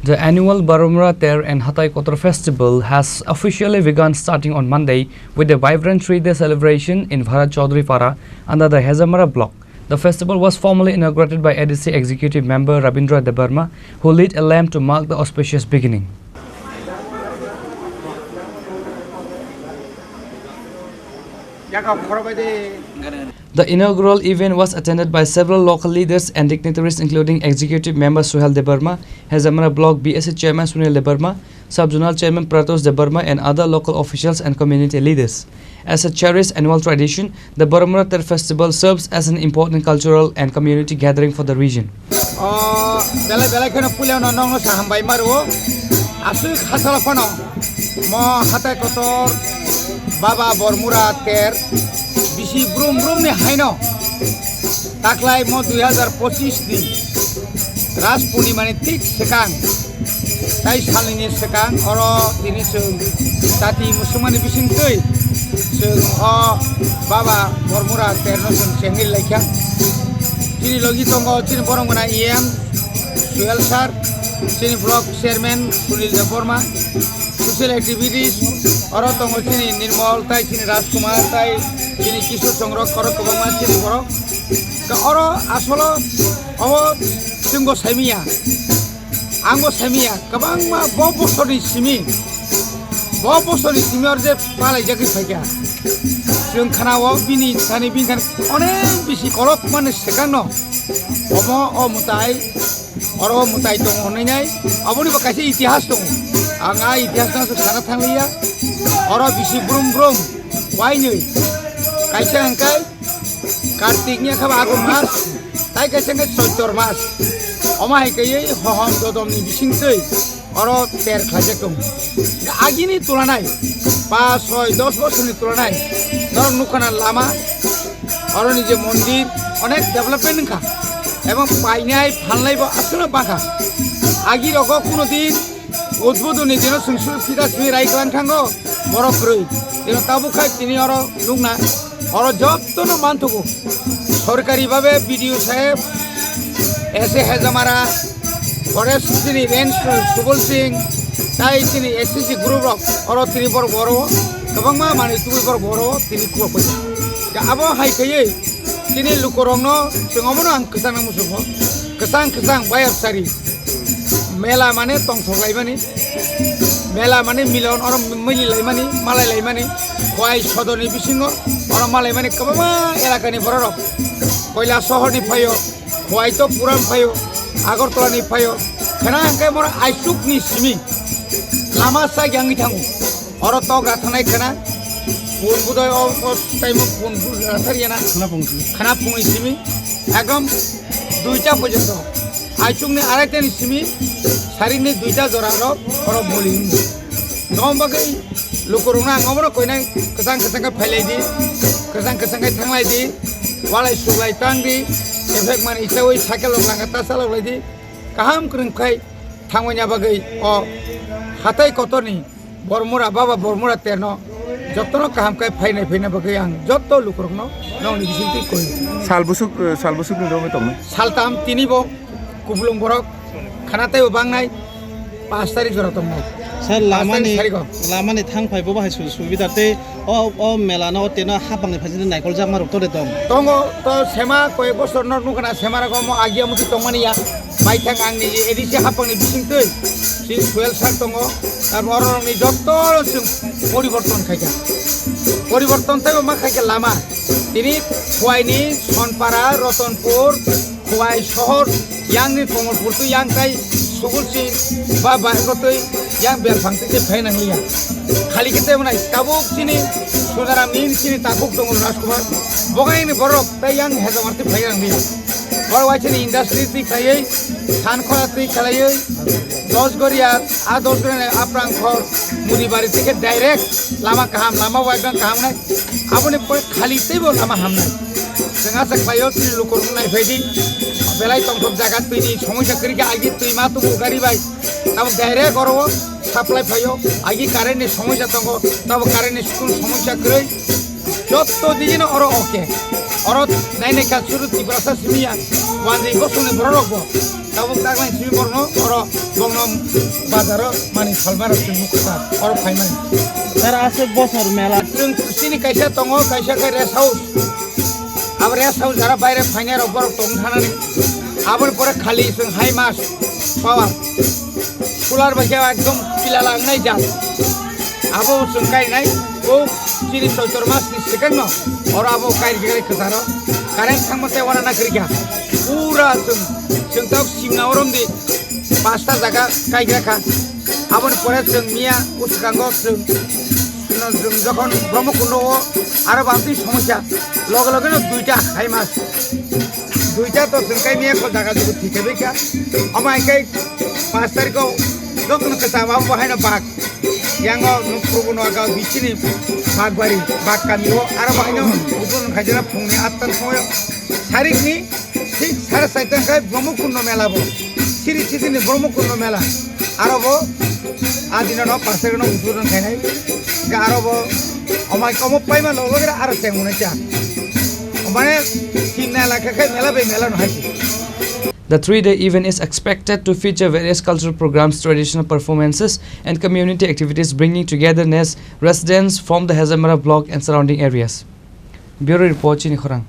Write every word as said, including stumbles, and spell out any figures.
The annual Baromura Ter and Hatai Kotor festival has officially begun starting on Monday with a vibrant three-day celebration in Bharat Chaudhary Para under the Hejamara block. The festival was formally inaugurated by A D C Executive Member Rabindra Debbarma, who lit a lamp to mark the auspicious beginning. The inaugural event was attended by several local leaders and dignitaries, including Executive Member Suhel Debbarma, Hejamara Block B S A Chairman Sunil Debbarma, Sub-Zonal Chairman Pratosh Debbarma, and other local officials and community leaders. As a cherished annual tradition, the Baromura Ter Festival serves as an important cultural and community gathering for the region. O belai belai kheno puilano nongno sa hambai maro. Aswk hasalo phano mo hatai kotor Baba Bormura Ter bisi brum brum ni haino taklai mo dui hazar pochis ni Ras Purnima ni thik swkang tai salnini swkang oro tini chwng jati musulmani bisingtwi chwng o Baba Bormura Terno chwng chengwi laikha. Chini logi tongo chini borok gwnang E M Suhel sir, chini block chairman Sunil Debbarma, social activities oro tongo chini Nirmal tai chini Rajkumar tai chini Kishore Chongro oro kwbangma chini borok. Ka oro asolo obo chwngbo saimiya. Angbo saimiya, kwbangma bo bosorni simi, bo bosorni simi oro je palaijagwi phaikha. Chwng khanao bini thani bini thani onek bisi kolok mani swkangno. Omo o mwtai, oro o mwtai tongo hwnwi nai, aboni bo kaisa itihas tongo. Ang a itihasno aswk sana thangliya. Oro bisi brum brum wainwi kaisa hwnkhe Kartik ni kha ba Agun mas, tai kaisa hwnkhe Choitor mas. Omo hai kaiwi hohom dodomni bisingtwi oro ter khlaijak tongo. Agini tulanai, pas, soi, dos bosorni tulanai norok nukha na lama, oroni je mondir onek development wngkha, ebong painai phalnai bo aswkno bakha. Agi rogo kuno din Udbodoni dino chwng swi phita simi rai klang thango, borok kwrwi. Dino tabuk khai tini oro nukna, oro jottono manthogo. Sorkari babe B D O saheb, S A Hejamara, forest chini range Subol Singh, tai chini S C C group rok, oro tini borok boro, kwbangma manwi tubui borok boro, tini khulok pai. Abo hai khaiwi, tini lukurokno chwng omono ang kwchangna muchungo, kwchang kwchang bayap sari. Mela mane tongthok laimani, mela mane milon oro mili laimani, malai laimani, Khowai sodorni bisingo oro malaimani kwbangma elakani bororok, Koila sohorni phaio, Khowai to puran phaio, Agartala ni phaio, khana hwnkhe moro aisukni simi lama sak yangwi thango. Oro tok rathanai khana, pun budoi o, o time o pun bu-, rathar yana. Khana pungsi. Khana pungni simi, ekdom duita porjonto. Aisukni araitani simi, sarini duita jora oro, oro boli hinwi. Tong bagwi lukurokno ang omono koinai kwchang kwchang khe phailai di, kwchang kwchang khe thanglai di, walai suklai tang di, effect mani isawi cycle rok langka ta chalok lai di, kaham kwrwng khai thangwi na bagwi o hatai kotorni Bormura, Baba Bormura terno jotono kaham khe phainai phaina bagwi ang joto lukurokno nongni bisingtwi koi. Sal busuk, eh, sal busuk ni romwi tongnai. Saltam tini bo kupulung borok khana teibo bangnai pas tarik jora tongnai. Sir, pas tarik lamani, sarigo. Lamani thang phai bo bahai su-, subida tei o, o mela no teno hapang ni phaising naikol jakma rok tore tong. Tongo to sema koi bosor no nukha na sema rok omo agia muti tongmani ya. Baithang ang ni A D C hapang ni bisingtwi si Suel sir tongo. Abo oro ni jotto sung poriborton khaikha. Poriborton tei ma khaikha lama. Tini Khowai ni Sonpara, Rotonpur, Khowai sohor, yang ni Komolpur twi yang tai Sugulsi ba ba ko twi yang Belphang twi phai nang liya. Khali khe tei mwnai tabuk chini Sunaram ni chini tabuk tongo Rajkumar. Bogai ni borok tei yang Hejamar twi phai nang liya. Borok waisani industry twi khlaiwi, than khora twi khlaiwi, dos goria, a dos goria ni aprang khor, Mudibari twi khe direct lama kaham, lama bo ekdom kaham nai. Aboni pore khali teibo lama hamnai. Chwng acha khlaio chini lukurokno naiphai di. Belai tongthok jaga twini somosya kwrwi khe agi twi ma tubu gari bai. Tamo direct oro o supply phaio. Agi current ni somosya tongo. Tamo current ni school somosya kwrwi. Jotto digino oro oke. Oro nainai ka suru Tiprasa simiya. Wanjwi bosongni bororokbo. Tabuk taklai simi borno oro bongno bazaro mani salmaro chwng mukha oro phaimani. Sir, aswk bosor mela. Chwng sini kaisa tongo, kaisa khe rest house. Abo rest house jara baire phainai rok borok tong thanani. Aboni pore khali chwng hai mas power. Cooler bai khe ekdom pilala wngnai jat. Abo chwng kainai o chini Choitor mas ni second no. Oro abo kai rikha kwcharo. Current thangma tei wana na kwrwikha. Pura chwng, chwng tok simna orom di. Pasta jaga kaigra kha. Aboni pore chwng miya uskango chwng, chwng jokhon Brahmakundo o aro bamtwi somosya. Loge loge no duita hai mas. Duita to chwng kai miya ko jaga jugo thikhe bikha. Omo hai kai pas tarikh o jokhon kwcham abo haino bak. Yango nukprugo no aga bisini Bagbari, Bag kami o, aro bo haino udon khaijana phungni atta ni somoyo. Sarikni thik sare saita khai Brahmakundo mela bo. Siri sisini Brahmakundo mela. Aro bo adina no pasar no udon khainai. Ga aro bo omai komo paima logo gira aro chengmuna cha. Omane tin na lakha khai mela be mela no haisi. The three-day event is expected to feature various cultural programs, traditional performances, and community activities, bringing togetherness residents from the Hazarmara block and surrounding areas. Bureau report, Chini Khorang.